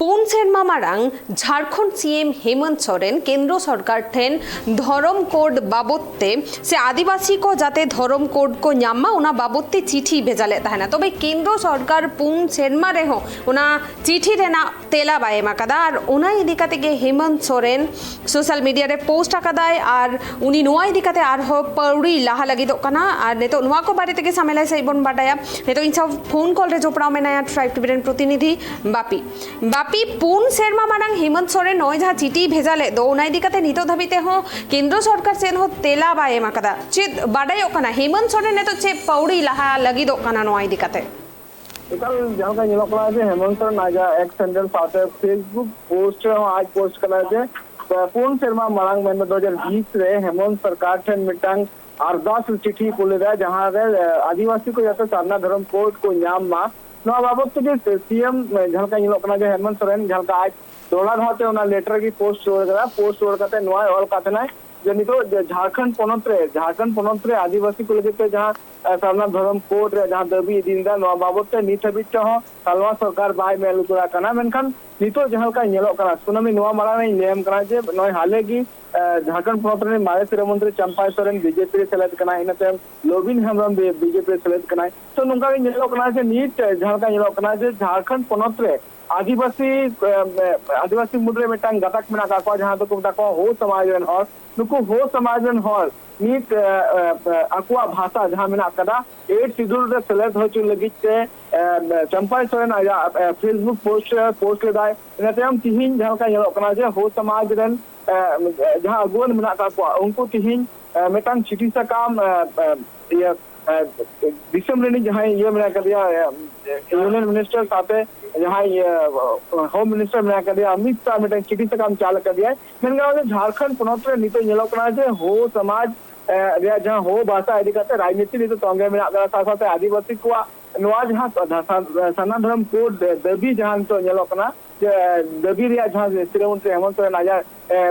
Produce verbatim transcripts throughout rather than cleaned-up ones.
ᱯᱩᱱ ᱥᱮᱨᱢᱟ ᱢᱟᱲᱟᱝ ᱡᱷᱟᱲᱠᱷᱚᱸᱰ ᱥᱤ ᱮᱢ ᱦᱮᱢᱚᱱᱛ ᱥᱚᱨᱮᱱ ᱠᱮᱱᱫᱨᱚ ᱥᱚᱨᱠᱟᱨ ᱴᱷᱮᱱ ᱫᱷᱚᱨᱚᱢ ᱠᱳᱰ ᱵᱟᱵᱚᱫ ᱛᱮ ᱥᱮ ᱟᱹᱫᱤᱵᱟᱹᱥᱤ ᱠᱚ ᱡᱟᱛᱮ ᱫᱷᱚᱨᱚᱢ ᱠᱳᱰ ᱠᱚ ᱧᱟᱢ ᱢᱟ, ᱚᱱᱟ ᱵᱟᱵᱚᱫ ᱛᱮ ᱪᱤᱴᱷᱤ ᱵᱷᱮᱡᱟ ᱞᱮᱫ ᱛᱟᱦᱮᱱᱟ᱾ ᱛᱚᱵᱮ ᱠᱮᱱᱫᱨᱚ ᱥᱚᱨᱠᱟᱨ ᱯᱩᱱ ᱥᱮᱨᱢᱟ ᱨᱮᱦᱚᱸ ᱚᱱᱟ ᱪᱤᱴᱷᱤ ᱨᱮᱱᱟᱜ ᱛᱮᱞᱟ ᱵᱟᱭ ᱮᱢ ᱟᱠᱟᱫᱟ᱾ ᱟᱨ ᱚᱱᱟ ᱤᱫᱤ ᱠᱟᱛᱮ ᱜᱮ ᱦᱮᱢᱚᱱᱛ ᱥᱚᱨᱮᱱ ᱥᱳᱥᱟᱞ ᱢᱤᱰᱤᱭᱟ ᱨᱮ ᱯᱳᱥᱴ ᱟᱠᱟᱫᱟᱭ ᱟᱨ ᱩᱱᱤ ᱱᱚᱣᱟ ᱤᱫᱤ ᱠᱟᱛᱮ ᱟᱨᱦᱚᱸ ᱯᱟᱹᱣᱲᱤ ᱞᱟᱦᱟ ᱞᱟᱹᱜᱤᱫᱚᱜ ᱠᱟᱱᱟ᱾ ᱟᱨ ᱱᱤᱛᱚᱜ ᱱᱚᱣᱟ ᱠᱚ ᱵᱟᱨᱮ ᱛᱮᱜᱮ ᱥᱟᱢᱮᱞᱟᱭ ᱥᱟᱺᱦᱤᱡ ᱵᱚᱱ ᱵᱟᱰᱟᱭᱟ᱾ ᱱᱤᱛᱚᱜ ᱤᱧ ᱥᱟᱶ ᱯᱷᱳᱱ ᱠᱚᱞ ᱨᱮ ᱡᱚᱯᱲᱟᱣ ᱢᱮᱱᱟᱭᱟ ᱴᱨᱟᱭᱤᱵᱽ ᱴᱤᱵᱷᱤ ᱨᱮᱱ ᱯᱨᱚᱛᱤᱱᱤᱫᱷᱤ ᱵᱟᱯᱤ᱾ ᱵᱟᱯᱤ, ᱯᱩᱱ ᱥᱮᱨᱢᱟ ᱢᱟᱲᱟᱝ ᱦᱮᱢᱚᱱᱛ ᱥᱚᱨᱮᱱ ᱱᱚᱜᱼᱚᱭ ᱡᱟᱦᱟᱸ ᱪᱤᱴᱷᱤᱭ ᱵᱷᱮᱡᱟ ᱞᱮᱫ ᱫᱚ, ᱚᱱᱟ ᱤᱫᱤ ᱠᱟᱛᱮ ᱱᱤᱛᱚᱜ ᱫᱷᱟᱹᱵᱤᱡ ᱛᱮᱦᱚᱸ ᱠᱮᱱᱫᱨᱚ ᱥᱚᱨᱠᱟᱨ ᱥᱮᱫ ᱦᱚᱸ ᱛᱮᱞᱟ ᱵᱟᱭ ᱮᱢ ᱟᱠᱟᱫᱟ᱾ ᱪᱮᱫ ᱵᱟᱰᱟᱭᱚᱜ ᱠᱟᱱᱟ ᱦᱮᱢᱚᱱᱛ ᱥᱚᱨᱮᱱ ᱱᱤᱛᱚᱜ ᱪᱮᱫ ᱯᱟᱹᱣᱲᱤ ᱞᱟᱦᱟ ᱞᱟᱹᱜᱤᱫᱚᱜ ᱠᱟᱱᱟ ᱱᱚᱣᱟ ᱤᱫᱤ ᱠᱟᱛᱮ? ᱮᱠᱟᱞ, ᱡᱟᱦᱟᱸ ᱞᱮᱠᱟ ᱧᱮᱞᱚᱜ ᱠᱟᱱᱟ ᱡᱮ ᱦᱮᱢᱚᱱᱛ ᱥᱚᱨᱮᱱ ᱟᱡᱟᱜ ᱮᱠᱥ ᱦᱮᱱᱰᱮᱞ ᱥᱟᱶᱛᱮ ᱯᱷᱮᱥᱵᱩᱠ ᱯᱳᱥᱴ ᱨᱮᱦᱚᱸ ᱟᱡ ᱯᱳᱥᱴ ᱠᱟᱱᱟ ᱡᱮ, ᱯᱩᱱ ᱥᱮᱨᱢᱟ ᱢᱟᱲᱟᱝ, ᱢᱮᱱᱫᱚ ᱫᱩ ᱦᱟᱡᱟᱨ ᱵᱤᱥ ᱨᱮ ᱦᱮᱢᱚᱱᱛ ᱥᱚᱨᱠᱟᱨ ᱴᱷᱮᱱ ᱢᱤᱫᱴᱟᱝ ᱟᱨᱫᱟᱥ ᱪᱤᱴᱷᱤ ᱠᱩᱞ ᱞᱮᱫᱟ, ᱡᱟᱦᱟᱸ ᱨᱮ ᱮ, ᱟᱹᱫᱤᱵᱟᱹᱥᱤ ᱠᱚ ᱡᱟᱛᱮ ᱥᱟᱨᱱᱟ ᱫᱷᱚᱨᱚᱢ ᱠᱳᱰ ᱠᱚ ᱧᱟᱢ ᱢᱟ, ᱱᱚᱣᱟ ᱵᱟᱵᱚᱛ ᱛᱮᱜᱮ ᱥᱤ ᱮᱢ ᱡᱟᱦᱟᱸ ᱞᱮᱠᱟ ᱧᱮᱞᱚᱜ ᱠᱟᱱᱟ ᱡᱮ ᱦᱮᱢᱚᱱᱛ ᱥᱚᱨᱮᱱ ᱡᱟᱦᱟᱸ ᱞᱮᱠᱟ ᱟᱡ ᱫᱚᱦᱲᱟ ᱫᱷᱟᱣ ᱛᱮ ᱚᱱᱟ ᱞᱮᱴᱟᱨ ᱜᱮ ᱯᱳᱥᱴ ᱨᱩᱣᱟᱹᱲ ᱠᱟᱫᱟ᱾ ᱯᱳᱥᱴ ᱨᱩᱣᱟᱹᱲ ᱠᱟᱛᱮ ᱱᱚᱣᱟᱭ ᱚᱞ ᱠᱟᱫ ᱛᱟᱦᱮᱱᱟᱭ ᱡᱮ ᱱᱤᱛᱚᱜ ᱡᱮ ᱡᱷᱟᱲᱠᱷᱚᱸᱰ ᱯᱚᱱᱚᱛ ᱨᱮ, ᱡᱷᱟᱲᱠᱷᱚᱸᱰ ᱯᱚᱱᱚᱛ ᱨᱮ ᱟᱹᱫᱤᱵᱟᱹᱥᱤ ᱠᱚ ᱞᱟᱹᱜᱤᱫ ᱛᱮ ᱡᱟᱦᱟᱸ, ᱮ, ᱥᱟᱨᱱᱟ ᱫᱷᱚᱨᱚᱢ ᱠᱳᱰ ᱨᱮ ᱡᱟᱦᱟᱸ ᱫᱟᱹᱵᱤ ᱤᱫᱤ ᱞᱮᱫᱟ, ᱱᱚᱣᱟ ᱵᱟᱵᱚᱛ ᱛᱮ ᱱᱤᱛ ᱦᱟᱹᱵᱤᱡ ᱛᱮᱦᱚᱸ ᱛᱟᱞᱢᱟ ᱥᱚᱨᱠᱟᱨ ᱵᱟᱭ ᱢᱮᱫ ᱞᱩᱛᱩᱨᱟᱜ ᱠᱟᱱᱟ᱾ ᱢᱮᱱᱠᱷᱟᱱ ᱱᱤᱛᱚᱜ ᱡᱟᱦᱟᱸ ᱞᱮᱠᱟ ᱧᱮᱞᱚᱜ ᱠᱟᱱᱟ, ᱥᱩᱱᱟᱢᱤ, ᱱᱚᱣᱟ ᱢᱟᱲᱟᱝ ᱨᱮᱧ ᱞᱟᱹᱭᱟᱢ ᱠᱟᱱᱟ ᱡᱮ ᱱᱚᱜᱼᱚᱭ ᱦᱟᱞᱮ ᱜᱮ, ᱮ, ᱡᱷᱟᱲᱠᱷᱚᱸᱰ ᱯᱚᱱᱚᱛ ᱨᱮᱱ ᱢᱟᱨᱮ ᱥᱤᱨᱟᱹ ᱢᱚᱱᱛᱨᱤ ᱪᱟᱢᱯᱟᱭ ᱥᱚᱨᱮᱱ ᱵᱤᱡᱮᱯᱤ ᱨᱮ ᱥᱮᱞᱮᱫ ᱠᱟᱱᱟᱭ, ᱤᱱᱟᱹ ᱛᱟᱭᱚᱢ ᱞᱚᱵᱤᱱ ᱦᱮᱢᱵᱨᱚᱢ ᱵᱤ-, ᱵᱤᱡᱮᱯᱤ ᱨᱮ ᱥᱮᱞᱮᱫ ᱠᱟᱱᱟᱭ᱾ ᱛᱚ ᱱᱚᱝᱠᱟ ᱜᱮ ᱧᱮᱞᱚᱜ ᱠᱟᱱᱟ ᱡᱮ ᱱᱤᱛ, ᱮ, ᱡᱟᱦᱟᱸ ᱞᱮᱠᱟ ᱧᱮᱞᱚᱜ ᱠᱟᱱᱟ ᱡᱮ ᱡᱷᱟᱲᱠᱷᱚᱸᱰ ᱯᱚᱱᱚᱛ ᱨᱮ ᱟᱹᱫᱤᱵᱟᱹᱥᱤ, ᱮ, ᱮ, ᱟᱹᱫᱤᱵᱟᱹᱥᱤ ᱢᱩᱫᱽᱨᱮ ᱢᱤᱫᱴᱟᱝ ᱜᱟᱛᱟᱠ ᱢᱮᱱᱟᱜ ᱟᱠᱟᱫ ᱠᱚᱣᱟ, ᱡᱟᱦᱟᱸ ᱫᱚᱠᱚ ᱢᱮᱛᱟ ᱠᱚᱣᱟ ᱦᱳ ᱥᱚᱢᱟᱡᱽ ᱨᱮᱱ ᱦᱚᱲ᱾ ᱱᱩᱠᱩ ᱦᱳ ᱥᱚᱢᱟᱡᱽ ᱨᱮᱱ ᱦᱚᱲ ᱱᱤᱛ, ᱮ, ᱮ, ᱮ, ᱟᱠᱚᱣᱟᱜ ᱵᱷᱟᱥᱟ ᱡᱟᱦᱟᱸ ᱢᱮᱱᱟᱜ ᱟᱠᱟᱫᱟ, ᱮᱭᱤᱴ ᱥᱤᱰᱩᱞ ᱨᱮ ᱥᱮᱞᱮᱫ ᱦᱚᱪᱚ ᱞᱟᱹᱜᱤᱫ ᱛᱮ, ᱮ, ᱮ, ᱪᱟᱢᱯᱟᱭ ᱥᱚᱨᱮᱱ ᱟᱡᱟᱜ, ᱮ, ᱯᱷᱮᱥᱵᱩᱠ ᱯᱳᱥᱴ ᱨᱮ ᱯᱳᱥᱴ ᱞᱮᱫᱟᱭ᱾ ᱤᱱᱟᱹ ᱛᱟᱭᱚᱢ ᱛᱤᱦᱤᱧ ᱡᱟᱦᱟᱸ ᱞᱮᱠᱟ ᱧᱮᱞᱚᱜ ᱠᱟᱱᱟ ᱡᱮ ᱦᱳ ᱥᱚᱢᱟᱡᱽ ᱨᱮᱱ, ᱮ, ᱡᱟᱦᱟᱸ ᱟᱹᱜᱩᱣᱟᱹᱱ ᱢᱮᱱᱟᱜ ᱟᱠᱟᱫ ᱠᱚᱣᱟ, ᱩᱱᱠᱩ ᱛᱤᱦᱤᱧ, ᱮ, ᱢᱤᱫᱴᱟᱝ ᱪᱤᱴᱷᱤ ᱥᱟᱠᱟᱢ, ᱮ, ᱮ, ᱤᱭᱟᱹ, ᱮ, ᱫᱤᱥᱚᱢ ᱨᱤᱱᱤᱡ ᱡᱟᱦᱟᱸᱭ ᱤᱭᱟᱹ ᱢᱮᱱᱟᱜ ᱟᱠᱟᱫᱮᱭᱟ, ᱮ, ᱤᱭᱩᱱᱤᱭᱚᱱ ᱢᱤᱱᱤᱥᱴᱟᱨ ᱥᱟᱶᱛᱮ ᱡᱟᱦᱟᱸᱭ, ᱤᱭᱟᱹ, ᱦᱳᱢ ᱢᱤᱱᱤᱥᱴᱟᱨ ᱢᱮᱱᱟᱜ ᱟᱠᱟᱫᱮᱭᱟ, ᱚᱢᱤᱛ ᱥᱟᱦ ᱢᱤᱫᱴᱟᱝ ᱪᱤᱴᱷᱤ ᱥᱟᱠᱟᱢ ᱪᱟᱞ ᱟᱠᱟᱫᱮᱭᱟᱭ᱾ ᱢᱮᱱ ᱜᱟᱱᱚᱜᱼᱟ ᱡᱮ ᱡᱷᱟᱲᱠᱷᱚᱸᱰ ᱯᱚᱱᱚᱛ ᱨᱮ ᱱᱤᱛᱚᱜ ᱧᱮᱞᱚᱜ ᱠᱟᱱᱟ ᱡᱮ ᱦᱳ ᱥᱚᱢᱟᱡᱽ, ᱮ, ᱨᱮᱭᱟᱜ ᱡᱟᱦᱟᱸ ᱦᱳ ᱵᱷᱟᱥᱟ ᱤᱫᱤ ᱠᱟᱛᱮ ᱨᱟᱡᱽᱱᱤᱛᱤ ᱱᱤᱛᱚᱜ ᱛᱚᱸᱜᱮ ᱢᱮᱱᱟᱜ ᱟᱠᱟᱫᱟ, ᱥᱟᱶ ᱥᱟᱶᱛᱮ ᱟᱹᱫᱤᱵᱟᱹᱥᱤ ᱠᱚᱣᱟᱜ ᱱᱚᱣᱟ ᱡᱟᱦᱟᱸ ᱥᱟ-, ᱥᱟ-, ᱥᱟᱨᱱᱟ ᱫᱷᱚᱨᱚᱢ ᱠᱳᱰ ᱫᱟᱹᱵᱤ ᱡᱟᱦᱟᱸ ᱱᱤᱛᱚᱜ ᱧᱮᱞᱚᱜ ᱠᱟᱱᱟ, ᱫᱟᱹᱵᱤ ᱨᱮᱭᱟᱜ ᱡᱟᱦᱟᱸ ᱥᱤᱨᱟᱹ ᱢᱚᱱᱛᱨᱤ ᱦᱮᱢᱚᱱᱛ ᱥᱚᱨᱮᱱ ᱟᱡᱟᱜ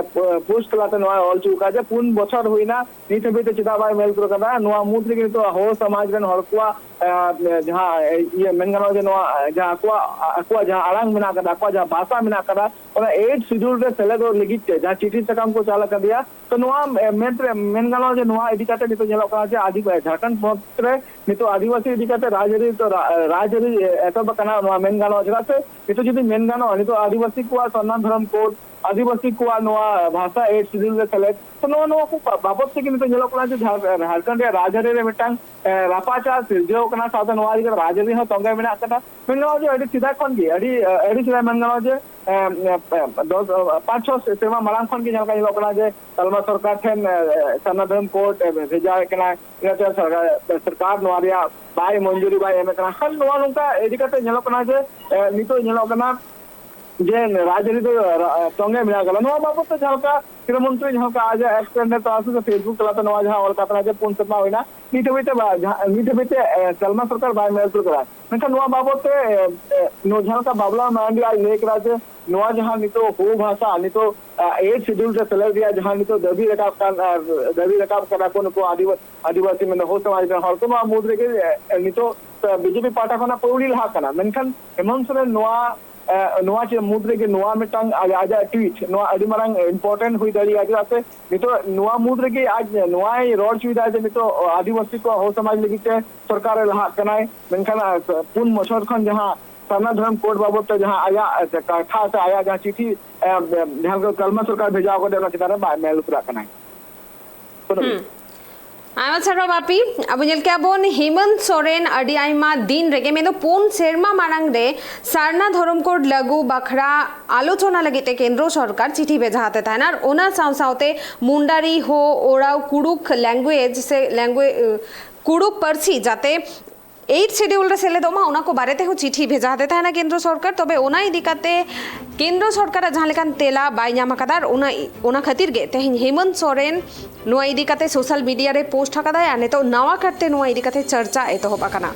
ᱯᱳᱥᱴ ᱛᱟᱞᱟᱛᱮ ᱱᱚᱣᱟ ᱚᱞ ᱦᱚᱪᱚ ᱟᱠᱟᱫ ᱡᱮ ᱯᱩᱱ ᱵᱚᱪᱷᱚᱨ ᱦᱩᱭᱱᱟ, ᱱᱤᱛ ᱦᱟᱹᱵᱤᱡ ᱛᱮ ᱪᱮᱫᱟᱜ ᱵᱟᱭ ᱢᱮᱞ ᱩᱛᱟᱹᱨ ᱠᱟᱫᱟ? ᱱᱚᱣᱟ ᱢᱩᱫᱽ ᱨᱮᱜᱮ ᱱᱤᱛᱚᱜ ᱦᱳ ᱥᱚᱢᱟᱡᱽ ᱨᱮᱱ ᱦᱚᱲ ᱠᱚᱣᱟᱜ ᱡᱟᱦᱟᱸ ᱤᱭᱟᱹ ᱢᱮᱱ ᱜᱟᱱᱚᱜᱼᱟ ᱡᱮ ᱱᱚᱣᱟ ᱡᱟᱦᱟᱸ ᱟᱠᱚᱣᱟᱜ ᱟᱠᱚᱣᱟᱜ ᱡᱟᱦᱟᱸ ᱟᱲᱟᱝ ᱢᱮᱱᱟᱜ ᱠᱟᱫᱟ, ᱟᱠᱚᱣᱟᱜ ᱡᱟᱦᱟᱸ ᱵᱷᱟᱥᱟ ᱢᱮᱱᱟᱜ ᱠᱟᱫᱟ, ᱚᱱᱟ ᱮᱭᱤᱴ ᱥᱤᱰᱩᱞ ᱨᱮ ᱥᱮᱞᱮᱫᱚᱜ ᱞᱟᱹᱜᱤᱫ ᱛᱮ ᱡᱟᱦᱟᱸ ᱪᱤᱴᱷᱤ ᱥᱟᱠᱟᱢ ᱠᱚ ᱪᱟᱞ ᱟᱠᱟᱫᱮᱭᱟ, ᱛᱚ ᱱᱚᱣᱟ ᱢᱮᱱ ᱨᱮ ᱢᱮᱱ ᱜᱟᱱᱚᱜᱼᱟ ᱡᱮ ᱱᱚᱣᱟ ᱤᱫᱤ ᱠᱟᱛᱮ ᱱᱤᱛᱚᱜ ᱧᱮᱞᱚᱜ ᱠᱟᱱᱟ ᱡᱮ ᱟᱹᱰᱤ ᱡᱷᱟᱲᱠᱷᱚᱸᱰ ᱯᱚᱱᱚᱛ ᱨᱮ ᱱᱤᱛᱚᱜ ᱟᱹᱫᱤᱵᱟᱹᱥᱤ ᱤᱫᱤ ᱠᱟᱛᱮ ᱨᱟᱡᱽᱟᱹᱨᱤ ᱛᱚ ᱨᱟ-, ᱨᱟᱡᱽᱟᱹᱨᱤ ᱮᱛᱚᱦᱚᱵ ᱟᱠᱟᱱᱟ, ᱱᱚᱣᱟ ᱢᱮᱱ ᱜᱟᱱᱚᱜᱼᱟ᱾ ᱪᱮᱫᱟᱜ ᱥᱮ ᱱᱤᱛᱚᱜ ᱡᱩᱫᱤ ᱢᱮᱱ ᱜᱟᱱᱚᱜᱼᱟ, ᱱᱤᱛᱚᱜ ᱟᱹᱫᱤᱵᱟᱹᱥᱤ ᱠᱚᱣᱟᱜ ᱥᱟᱨᱱᱟ ᱫᱷᱚᱨᱚᱢ ᱠᱳᱰ, ᱟᱹᱫᱤᱵᱟᱹᱥᱤ ᱠᱚᱣᱟᱜ ᱱᱚᱣᱟ ᱵᱷᱟᱥᱟ ᱮᱭᱤᱴ ᱥᱤᱰᱩᱞ ᱨᱮ ᱥᱮᱞᱮᱫ, ᱛᱚ ᱱᱚᱣᱟ ᱱᱚᱣᱟ ᱠᱚ ᱵᱟ-, ᱵᱟᱵᱚᱫ ᱛᱮᱜᱮ ᱱᱤᱛᱚᱜ ᱧᱮᱞᱚᱜ ᱠᱟᱱᱟ ᱡᱮ ᱡᱷᱟᱲ-, ᱡᱷᱟᱲᱠᱷᱚᱸᱰ ᱨᱮᱭᱟᱜ ᱨᱟᱡᱽᱟᱹᱨᱤ ᱨᱮ ᱢᱤᱫᱴᱟᱝ ᱮ, ᱨᱟᱯᱟᱪᱟᱜ ᱥᱤᱨᱡᱟᱹᱣ ᱠᱟᱱᱟ, ᱥᱟᱶᱛᱮ ᱱᱚᱣᱟ ᱤᱫᱤ ᱠᱟᱛᱮ ᱨᱟᱡᱽᱟᱹᱨᱤ ᱦᱚᱸ ᱛᱚᱸᱜᱮ ᱢᱮᱱᱟᱜ ᱠᱟᱫᱟ᱾ ᱢᱮᱱ ᱜᱟᱱᱚᱜᱼᱟ ᱡᱮ ᱟᱹᱰᱤ ᱥᱮᱫᱟᱭ ᱠᱷᱚᱱ ᱜᱮ, ᱟᱹᱰᱤ, ᱟᱹᱰᱤ ᱥᱮᱫᱟᱭ ᱢᱮᱱ ᱜᱟᱱᱚᱜᱼᱟ ᱡᱮ, ᱮ, ᱮ, ᱫᱚᱥ, ᱮ, ᱯᱟᱸᱪ ᱪᱷᱚ ᱥᱮᱨᱢᱟ ᱢᱟᱲᱟᱝ ᱠᱷᱚᱱ ᱜᱮ ᱡᱟᱦᱟᱸ ᱞᱮᱠᱟ ᱧᱮᱞᱚᱜ ᱠᱟᱱᱟ ᱡᱮ ᱛᱟᱞᱢᱟ ᱥᱚᱨᱠᱟᱨ ᱴᱷᱮᱱ, ᱮ, ᱮ, ᱥᱟᱨᱱᱟ ᱫᱷᱚᱨᱚᱢ ᱠᱳᱰ, ᱮ, ᱵᱷᱮᱡᱟᱣᱮᱫ ᱠᱟᱱᱟ, ᱤᱱᱟᱹᱛᱮ ᱥᱚᱨᱠᱟᱨ, ᱥᱚᱨᱠᱟᱨ ᱱᱚᱣᱟ ᱨᱮᱭᱟᱜ ᱵᱟᱭ ᱢᱚᱧᱡᱩᱨᱤ ᱵᱟᱭ ᱮᱢᱮᱫ ᱠᱟᱱᱟ᱾ ᱠᱷᱟᱱ ᱱᱚᱣᱟ ᱱᱚᱝᱠᱟ ᱤᱫᱤ ᱠᱟᱛᱮ ᱧᱮᱞᱚᱜ ᱠᱟᱱᱟ ᱡᱮ, ᱮ, ᱱᱤᱛᱚᱜ ᱧᱮᱞᱚᱜ ᱠᱟᱱᱟ ᱡᱮ ᱨᱟᱡᱽᱟᱹᱨᱤ ᱫᱚ ᱨᱟ-, ᱛᱚᱸᱜᱮ ᱢᱮᱱᱟᱜ ᱠᱟᱫᱟ᱾ ᱱᱚᱣᱟ ᱵᱟᱵᱚᱫ ᱛᱮ ᱡᱟᱦᱟᱸ ᱞᱮᱠᱟ ᱥᱤᱨᱟᱹ ᱢᱚᱱᱛᱨᱤ ᱡᱟᱦᱟᱸ ᱞᱮᱠᱟ ᱟᱡᱟᱜ ᱮᱠᱥ ᱦᱟᱱᱰᱨᱮᱰ ᱛᱟᱞᱟᱛᱮ ᱥᱮ ᱯᱷᱮᱥᱵᱩᱠ ᱛᱟᱞᱟᱛᱮ ᱱᱚᱣᱟ ᱡᱟᱦᱟᱸ ᱚᱞ ᱠᱟᱛᱷᱟ ᱡᱮ ᱯᱩᱱ ᱥᱮᱨᱢᱟ ᱦᱩᱭᱱᱟ, ᱱᱤᱛ ᱦᱟᱹᱵᱤᱡ ᱛᱮ ᱵᱟ-, ᱡᱟᱦᱟᱸ, ᱱᱤᱛ ᱦᱟᱹᱵᱤᱡ ᱛᱮ, ᱮ, ᱛᱟᱞᱢᱟ ᱥᱚᱨᱠᱟᱨ ᱵᱟᱭ ᱢᱮᱞ ᱩᱛᱟᱹᱨ ᱠᱟᱫᱟ᱾ ᱢᱮᱱᱠᱷᱟᱱ ᱱᱚᱣᱟ ᱵᱟᱵᱚᱫ ᱛᱮ, ᱮ, ᱮ, ᱱᱚᱣᱟ ᱡᱟᱦᱟᱸ ᱞᱮᱠᱟ ᱵᱟᱵᱞᱟ ᱢᱟᱨᱟᱱᱰᱤ ᱟᱡ ᱞᱟᱹᱭ ᱠᱮᱫᱟ ᱡᱮ ᱱᱚᱣᱟ ᱡᱟᱦᱟᱸ ᱱᱤᱛᱚᱜ ᱦᱳ ᱵᱷᱟᱥᱟ ᱱᱤᱛᱚᱜ, ᱮ, ᱮᱭᱤᱴ ᱥᱤᱰᱩᱞ ᱨᱮ ᱥᱮᱞᱮᱫ ᱨᱮᱭᱟᱜ ᱡᱟᱦᱟᱸ ᱱᱤᱛᱚᱜ ᱫᱟᱹᱵᱤ ᱨᱟᱠᱟᱵ ᱠᱟᱱ, ᱟᱨ ᱫᱟᱹᱵᱤ ᱨᱟᱠᱟᱵ ᱠᱟᱱᱟ ᱠᱚ ᱱᱩᱠᱩ ᱟᱹᱫᱤᱵᱟ-, ᱟᱹᱫᱤᱵᱟᱹᱥᱤ ᱢᱮᱱᱫᱚ ᱦᱳ ᱥᱚᱢᱟᱡᱽ ᱨᱮᱱ ᱦᱚᱲ ᱠᱚ, ᱱᱚᱣᱟ ᱢᱩᱫᱽ ᱨᱮᱜᱮ, ᱮ, ᱱᱤᱛᱚᱜ, ᱮ, ᱵᱤᱡᱮᱯᱤ ᱯᱟᱦᱴᱟ ᱠᱷᱚᱱᱟᱜ ᱯᱟᱹᱣᱲᱤ ᱞᱟᱦᱟᱜ ᱠᱟᱱᱟ᱾ ᱢᱮᱱᱠᱷᱟᱱ ᱦᱮᱢᱚᱱᱛ ᱥᱚᱨᱮᱱ ᱱᱚᱣᱟ, ᱮ, ᱱᱚᱣᱟ ᱪᱮᱫ ᱢᱩᱫᱽ ᱨᱮᱜᱮ ᱱᱚᱣᱟ ᱢᱤᱫᱴᱟᱝ ᱟᱡ-, ᱟᱡᱟᱜ ᱴᱩᱭᱤᱴ ᱱᱚᱣᱟ ᱟᱹᱰᱤ ᱢᱟᱨᱟᱝ ᱤᱢᱯᱚᱨᱴᱮᱱᱴ ᱦᱩᱭ ᱫᱟᱲᱮᱭᱟᱜᱼᱟ, ᱪᱮᱫᱟᱜ ᱥᱮ ᱱᱤᱛᱚᱜ ᱱᱚᱣᱟ ᱢᱩᱫᱽ ᱨᱮᱜᱮ ᱟᱡ ᱱᱚᱣᱟᱭ ᱨᱚᱲ ᱦᱚᱪᱚᱭᱮᱫᱟ ᱡᱮ ᱱᱤᱛᱚᱜ ᱟᱹᱫᱤᱵᱟᱹᱥᱤ ᱠᱚᱣᱟᱜ ᱦᱚᱲ ᱥᱚᱢᱟᱡᱽ ᱞᱟᱹᱜᱤᱫ ᱛᱮ ᱥᱚᱨᱠᱟᱨᱮ ᱞᱟᱦᱟᱜ ᱠᱟᱱᱟᱭ, ᱢᱮᱱᱠᱷᱟᱱ, ᱟ, ᱯᱩᱱ ᱵᱚᱪᱷᱚᱨ ᱠᱷᱚᱱ ᱡᱟᱦᱟᱸ ᱥᱟᱨᱱᱟ ᱫᱷᱚᱨᱚᱢ ᱠᱳᱰ ᱵᱟᱵᱚᱫ ᱛᱮ ᱡᱟᱦᱟᱸ ᱟᱭᱟᱜ, ᱮ, ᱠᱟᱛᱷᱟ ᱥᱮ ᱟᱭᱟᱜ ᱡᱟᱦᱟᱸ ᱪᱤᱴᱷᱤ, ᱮ, ᱡᱟᱦᱟᱸ ᱠᱚ ᱛᱟᱞᱢᱟ ᱥᱚᱨᱠᱟᱨ ᱵᱷᱮᱡᱟ ᱠᱟᱫᱮ, ᱚᱱᱟ ᱪᱮᱛᱟᱱ ᱨᱮ ᱵᱟᱭ ᱢᱮᱞ ᱩᱛᱟᱹᱨᱟᱜ ᱠᱟᱱᱟᱭ᱾ ᱠᱳᱱᱳ ᱦᱩᱸ᱾ ᱟᱭᱢᱟ ᱥᱟᱨᱦᱟᱣ ᱵᱟᱯᱤ᱾ ᱟᱵᱚ ᱧᱮᱞ ᱠᱮᱜᱼᱟ ᱵᱚᱱ ᱦᱮᱢᱚᱱᱛ ᱥᱚᱨᱮᱱ ᱟᱹᱰᱤ ᱟᱭᱢᱟ ᱫᱤᱱ ᱨᱮᱜᱮ, ᱢᱮᱱᱫᱚ ᱯᱩᱱ ᱥᱮᱨᱢᱟ ᱢᱟᱲᱟᱝ ᱨᱮ ᱥᱟᱨᱱᱟ ᱫᱷᱚᱨᱚᱢ ᱠᱳᱰ ᱞᱟᱹᱜᱩ ᱵᱟᱠᱷᱨᱟ ᱟᱞᱳᱪᱚᱱᱟ ᱞᱟᱹᱜᱤᱫ ᱛᱮ ᱠᱮᱱᱫᱨᱚ ᱥᱚᱨᱠᱟᱨ ᱪᱤᱴᱷᱤ ᱵᱷᱮᱡᱟ ᱟᱫᱮ ᱛᱟᱦᱮᱱᱟ, ᱟᱨ ᱚᱱᱟ ᱥᱟᱶ ᱥᱟᱶᱛᱮ ᱢᱩᱱᱰᱟᱨᱤ, ᱦᱳ, ᱳᱨᱟᱣ, ᱠᱩᱲᱩᱠ ᱞᱮᱝᱜᱩᱭᱮᱡᱽ ᱥᱮ ᱞᱮᱝᱜᱩᱭᱮ-, ᱠᱩᱲᱩᱠ ᱯᱟᱹᱨᱥᱤ ᱡᱟᱛᱮ ᱮᱭᱤᱴ ᱥᱤᱰᱤᱭᱩᱞ ᱨᱮ ᱥᱮᱞᱮᱫᱚᱜ ᱢᱟ, ᱚᱱᱟ ᱠᱚ ᱵᱟᱨᱮ ᱛᱮᱦᱚᱸ ᱪᱤᱴᱷᱤ ᱵᱷᱮᱡᱟ ᱟᱫᱮ ᱛᱟᱦᱮᱱᱟ ᱠᱮᱱᱫᱨᱚ ᱥᱚᱨᱠᱟᱨ᱾ ᱛᱚᱵᱮ ᱚᱱᱟ ᱤᱫᱤ ᱠᱟᱛᱮ ᱠᱮᱱᱫᱨᱚ ᱥᱚᱨᱠᱟᱨᱟᱜ ᱡᱟᱦᱟᱸ ᱞᱮᱠᱟᱱ ᱛᱮᱞᱟ ᱵᱟᱭ ᱧᱟᱢ ᱟᱠᱟᱫᱟ, ᱟᱨ ᱚᱱᱟ, ᱚᱱᱟ ᱠᱷᱟᱹᱛᱤᱨ ᱜᱮ ᱛᱮᱦᱮᱧ ᱦᱮᱢᱚᱱᱛ ᱥᱚᱨᱮᱱ ᱱᱚᱣᱟ ᱤᱫᱤ ᱠᱟᱛᱮ ᱥᱳᱥᱟᱞ ᱢᱤᱰᱤᱭᱟ ᱨᱮ ᱯᱳᱥᱴ ᱟᱠᱟᱫᱟᱭ, ᱟᱨ ᱱᱤᱛᱚᱜ ᱱᱟᱣᱟ ᱠᱟᱨᱛᱮ ᱱᱚᱣᱟ ᱤᱫᱤ ᱠᱟᱛᱮ ᱪᱟᱨᱪᱟ ᱮᱛᱚᱦᱚᱵ ᱟᱠᱟᱱᱟ᱾